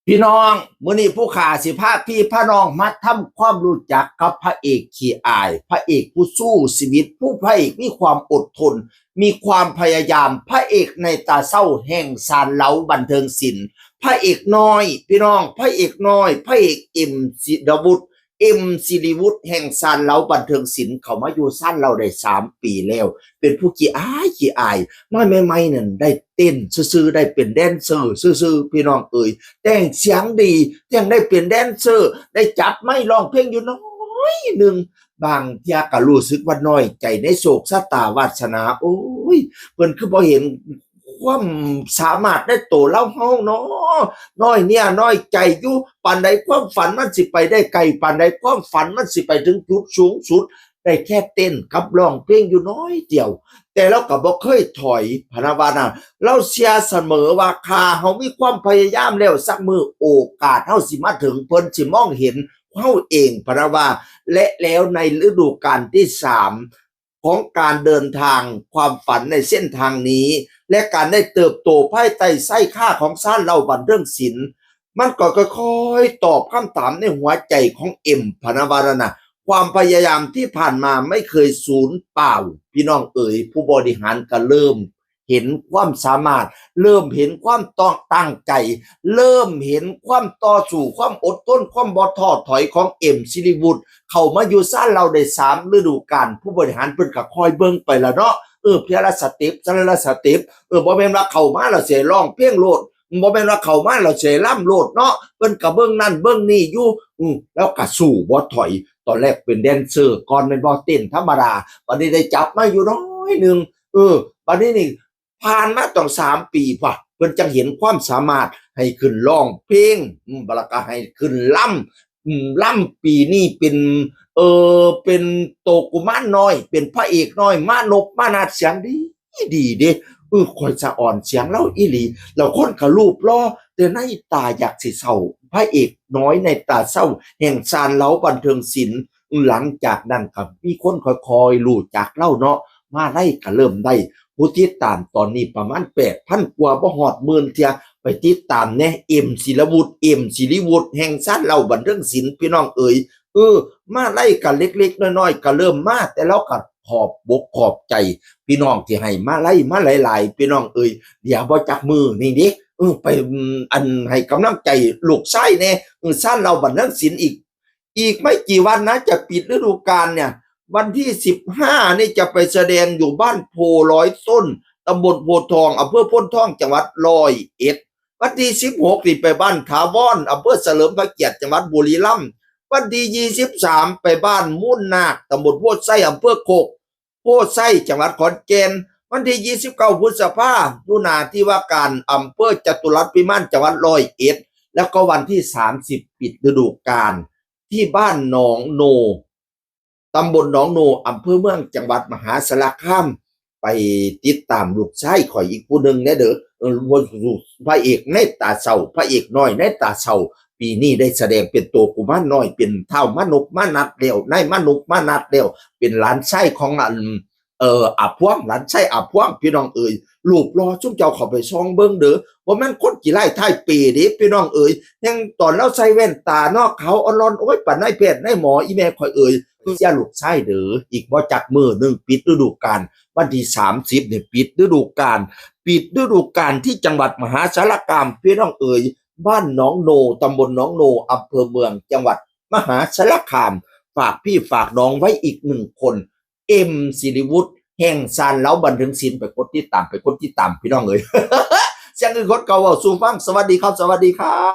ພີ່ນ້ອງ, ມື້ນີ້ຜູ້ຂ້າຊິພາພີ່ພານ້ອງມາທຳຄວາມຮູ້ຈັກກັບພະເອກຂີ້ອາຍ, ພະເອກຜູ້ສູ້ຊີວິດ, ຜູ້ພະເອກມີຄວາມອົດທົນ, ມີຄວາມພະຍາຍາມ, ພະເອກໃນຕາເຊົ້າແຫ່ງຊານເລົາບັນເທີງສິນ, ພະເອກນ້ອຍ ພີ່ນ້ອງ, ພະເອກນ້ອຍ, ພະເອກ ເອັມ ສິລະວຸດ, ເອັມ ສິລິວຸດ ແຫ່ງຊານເລົາບັນເທີງສິນ ເຂົ້າມາຢູ່ຊານເລົາໄດ້ສາມປີແລ້ວ, ເປັນຜູ້ຂີ້ອາຍ ຂີ້ອາຍ, ມາໃໝ່ໆນັ້ນໄດ້ເຕັ້ນຊື່ໆ ໄດ້ເປັນແດນເຊີຊື່ໆ ພີ່ນ້ອງເອີຍ, ແຕ່ງສຽງດີ, ແຕ່ງໄດ້ເປັນແດນເຊີ, ໄດ້ຈັບໄມຮ້ອງເພງຢູ່ໜ້ອຍໜຶ່ງ, ບາງເທື່ອກໍຮູ້ສຶກວ່ານ້ອຍໃຈໃນໂຊກຊະຕາວາດສະໜາ, ໂອ້ຍ ເພິ່ນຄືບໍ່ເຫັນ ຄວາມສາມາດໃນໂຕລາວເຮົາເນາະ, ນ້ອຍເນຍນ້ອຍໃຈຢູ່, ປານໃດຄວາມຝັນມັນຊິໄປໄດ້ໄກ, ປານໃດຄວາມຝັນມັນຊິໄປເຖິງຈຸດສູງສຸດ, ໄດ້ແຄ່ເຕັ້ນກັບຮ້ອງເພງຢູ່ໜ້ອຍດຽວ, ແຕ່ລາວກໍບໍ່ເຄີຍຖອຍ, ພະນະວ່ານະ, ລາວເຊື່ອສະເໝີວ່າ ຖ້າເຮົາມີຄວາມພະຍາຍາມແລ້ວ, ສັກມື້ໂອກາດເຮົາຊິມາເຖິງ, ເພິ່ນຊິມອງເຫັນເຮົາເອງ, ພະນະວ່າ. ແລະ ແລ້ວໃນລະດູການທີສາມ ຂອງການເດີນທາງຄວາມຝັນໃນເສັ້ນທາງນີ້ ແລະ ການໄດ້ເຕີບໂຕພາຍໃຕ້ໄຊຄາຂອງຊານເລົາບັນເທີງສິນ, ມັນກໍຄ່ອຍໆຕອບຄຳຖາມໃນຫົວໃຈຂອງເອັມ ພະນະວ່ານັ້ນນະ, ຄວາມພະຍາຍາມທີ່ຜ່ານມາໄມ່ເຄີຍສູນເປົ່າ. ພີ່ນ້ອງເອີຍ, ຜູ້ບໍລິຫານກໍເລີ່ມເຫັນຄວາມສາມາດ, ເລີ່ມເຫັນຄວາມຕ້ອງຕັ້ງໃຈ, ເລີ່ມເຫັນຄວາມຕໍ່ສູ້, ຄວາມອົດທົນ, ຄວາມບໍ່ທໍ້ຖອຍຂອງເອັມ ສິລິວຸດ, ເຂົ້າມາຢູ່ຊານເລົາໄດ້ສາມລະດູການ, ຜູ້ບໍລິຫານເພິ່ນກໍຄອຍເບິ່ງໄປລະເນາະ, ເອີ ເທື່ອລະສະເຕັບ ເທື່ອລະສະເຕັບ, ເອີ ບໍ່ແມ່ນວ່າເຂົ້າມາແລ້ວຊິໃຫ້ຮ້ອງເພງໂລດ, ບໍ່ແມ່ນວ່າເຂົ້າມາແລ້ວຊິໃຫ້ລຳໂລດເນາະ, ເພິ່ນກໍເບິ່ງນັ້ນເບິ່ງນີ້ຢູ່, ອື ແລ້ວກໍສູ້ບໍ່ຖອຍ. ຕອນແລກເປັນແດນເຊີກ່ອນແມ່ນບໍ່, ເຕັ້ນທຳມະດາ, ບັດນີ້ໄດ້ຈັບໄມຢູ່ໜ້ອຍໜຶ່ງ, ເອີ ບັດນີ້ນີ້ ຜ່ານມາຕ້ອງສາມປີພຸ້ນ ເພິ່ນຈັ່ງເຫັນຄວາມສາມາດໃຫ້ຂຶ້ນຮ້ອງເພງ, ອືມ ແລ້ວກໍໃຫ້ຂຶ້ນລຳ, ອືມ ລຳປີນີ້ເປັນ ເອີ ເປັນໂຕກຸມານນ້ອຍ, ເປັນພະເອກນ້ອຍ, ມານົບມານັດ, ສຽງດີ ດີເດ້, ເອີ ຂ້ອຍສະອອນສຽງລາວອີ່ຫຼີ, ແລ້ວຄົນກໍຮູບຫຼໍ່ ແຕ່ໃນຕາຢາກຊິເສົ້າ, ພະເອກນ້ອຍໃນຕາເສົ້າ ແຫ່ງຊານເລົາບັນເທີງສິນ. ຫຼັງຈາກນັ້ນກໍມີຄົນຄ່ອຍໆຮູ້ຈັກລາວເນາະ, ມາໄລກໍເລີ່ມໄດ້ຜູ້ຕິດຕາມຕອນນີ້ປະມານແປດພັນກວ່າ, ບໍ່ຮອດໝື່ນເທື່ອ. ໄປຕິດຕາມແດ່ ເອັມ ສິລະວຸດ, ເອັມ ສິລິວຸດ ແຫ່ງຊານເລົາບັນເທີງສິນ ພີ່ນ້ອງເອີຍ. ເອີ ມາໄລກໍເລັກໆນ້ອຍໆກໍເລີ່ມມາ, ແຕ່ລາວກໍຂອບອົກຂອບໃຈພີ່ນ້ອງທີ່ໃຫ້ມາໄລມາຫຼາຍໆ ພີ່ນ້ອງເອີຍ. ດຽວບໍ່ຈັກມື້ນີ້ເດ້ ເອີ ໄປ ອັນ ໃຫ້ກຳລັງໃຈລູກຊາຍແດ່, ເອີ ຊານເລົາບັນເທີງສິນອີກ ອີກໄມ່ກີ່ວັນນະ ຈະປິດລະດູການເນຍ. ວັນທີສິບຫ້ານີ້ຈະໄປສະແດງຢູ່ບ້ານໂພຮ້ອຍຕົ້ນ, ຕຳບົນໂພທອງ, ອຳເພີໂພນທອງ, ຈັງຫວັດຮ້ອຍເອັດ. ວັນທີສິບຫົກນີ້ໄປບ້ານຖາວອນ, ອຳເພີສະເຫຼີມພະກຽດ, ຈັງຫວັດບຸລີລຳ. ວັນທີຊາວສາມໄປບ້ານມູນນາກ, ຕຳບົນໂພໄຊ, ອຳເພີໂຄກໂພໄຊ, ຈັງຫວັດຂອນແກ່ນ. ວັນທີຊາວເກົ້າ ພຶດສະພາ ຢູ່ໜ້າທີ່ວ່າການ ອຳເພີຈະຕຸລັດພິມານ, ຈັງຫວັດຮ້ອຍເອັດ. ແລ້ວກໍວັນທີສາມສິບ ປິດລະດູການ ທີ່ບ້ານໜອງໂນ, ຕຳບົນໜອງໂນ, ອຳເພີເມືອງ, ຈັງຫວັດມະຫາສາລະຄາມ. ໄປຕິດຕາມລູກຊາຍຂ້ອຍອີກຜູ້ໜຶ່ງແດ່ເດີ, ເອີ ພະເອກໃນຕາເສົ້າ, ພະເອກນ້ອຍໃນຕາເສົ້າ, ປີນີ້ໄດ້ສະແດງເປັນໂຕກຸມານນ້ອຍ, ເປັນທ້າວມານົບມານັດແລ້ວ, ນາຍມານົບມານັດແລ້ວ, ເປັນຫຼານຊາຍຂອງ ອັນ ເອີ ອາພວງ, ຫຼານຊາຍອາພວງ ພີ່ນ້ອງເອີຍ. ຮູບຫຼໍ່ ຊຸມເຈົ້າເຂົ້າໄປສ່ອງເບິ່ງເດີ, ບໍ່ແມ່ນຄົນຂີ້ຮ້າຍທ້າຍເປເດ້ ພີ່ນ້ອງເອີຍ. ແຮ່ງຕອນລາວໃສ່ແວ່ນຕາເນາະ, ຂາວອ່ອນຫຼ້ອນ, ໂອ້ຍ ປານນາຍແພດນາຍໝໍ ອີແມ່ຂ້ອຍເອີຍ. ເຊຍລູກຊາຍເດີ, ອີກບໍ່ຈັກມື້ໜຶ່ງປິດລະດູການ, ວັນທີສາມສິບນີ້ປິດລະດູການ, ປິດລະດູການທີ່ຈັງຫວັດມະຫາສາລະຄາມ ພີ່ນ້ອງເອີຍ, ບ້ານໜອງໂນ, ຕຳບົນໜອງໂນ, ອຳເພີເມືອງ, ຈັງຫວັດມະຫາສາລະຄາມ. ຝາກພີ່ຝາກນ້ອງໄວ້ອີກໜຶ່ງຄົນ, ເອັມ ສິລິວຸດ ແຫ່ງຊານເລົາບັນເທີງສິນ. ໄປກົດຕິດຕາມ, ໄປກົດຕິດຕາມ ພີ່ນ້ອງເອີຍ. ສຽງຄືຄົນເກົ່າເວົ້າສູ່ຟັງ. ສະຫວັດດີຄັບ, ສະຫວັດດີຄັບ.